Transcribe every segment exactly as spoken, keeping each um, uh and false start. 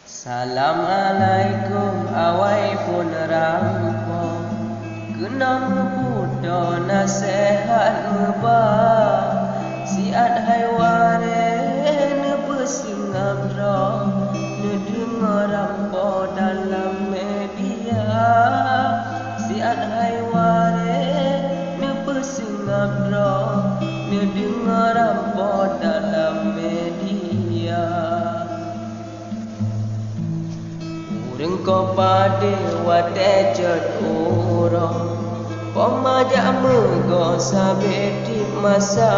Assalamualaikum awai phon rampoe, keunoe meuputo naseuhat meuba. Siat hai warée neupeuseungab droe, neudeungoe rampoe dalam media. Siat hai warée neupeuseungab droe, neudeungoe rampoe dalam media. Ureuëng ko padé watée jeuet uroe, poma jak meugoe sabe tieb masa.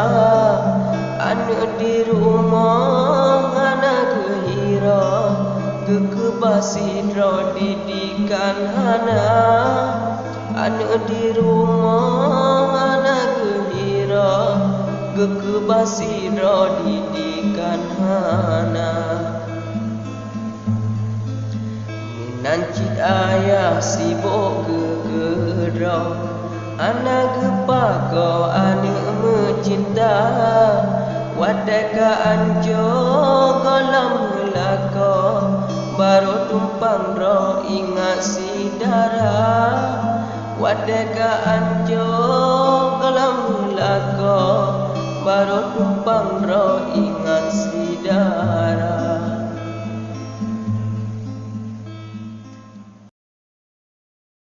Aneuëk di rumoh hana geuhiro, geukeubah sidroe didikan hana. Aneuëk di rumoh hana geuhiro, geukeubah sidroe didikan hana. Meunan cit ayah sibok geukeudroe, hana geupakoe aneuëk meucinta. Watée ka anco gohlom meulakoe, barô tumpang droe ingat syedara. Watée ka anco gohlom meulakoe, barô tumpang droe ingat syedara.